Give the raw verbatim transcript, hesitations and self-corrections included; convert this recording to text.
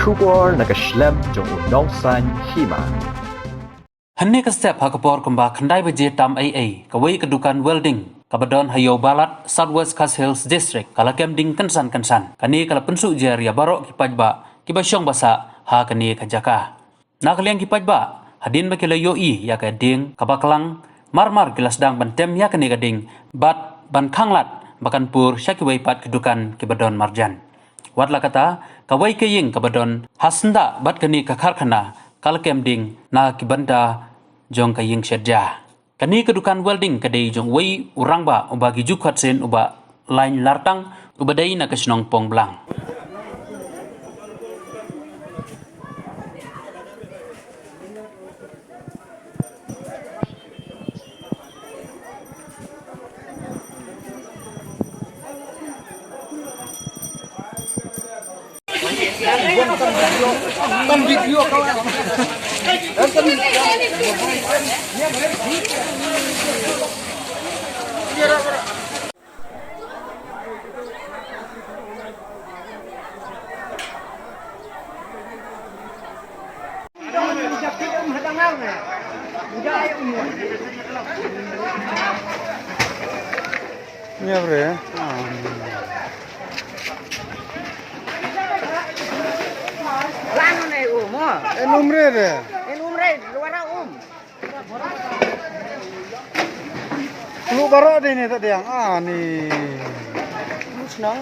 Khubor na ka shlem jong u nongsan hima. Hynne ka step ha ka por kumba khyndai baje tam ei ei, kawei ka dukan welding kaba don ha Ïew Balat, South West Khasi Hills District, ka la kem ding kynsan kynsan. Kane ka la pynsuh jer ïa baroh ki paidbah kiba shong ba sah ha kane ka jaka. Na ka liang ki paidbah, hadien ba ki la ïohi ïa ka dieng kaba klang, mar mar ki la sdang ban tem ïa kane ka dieng bad ban khanglad ba kan pur sha kiwei pat ki dukan kiba don marjan. Wat la kata, kawei ka ïing kaba don ha syndah bad kane ka karkhana ka la kem ding na ki bynta jong ka ïing shet ja. Kane ka dukan welding ka dei jong uwei u rangbah uba ki ju khot sien u Bah Lain Lartang, uba dei na ka shnong Pongblang. Nya bre. Lan ne um mo. En um re re. En um re, luar um. Lu baroh dei ne ta diang. Ah, ni. Lu senang.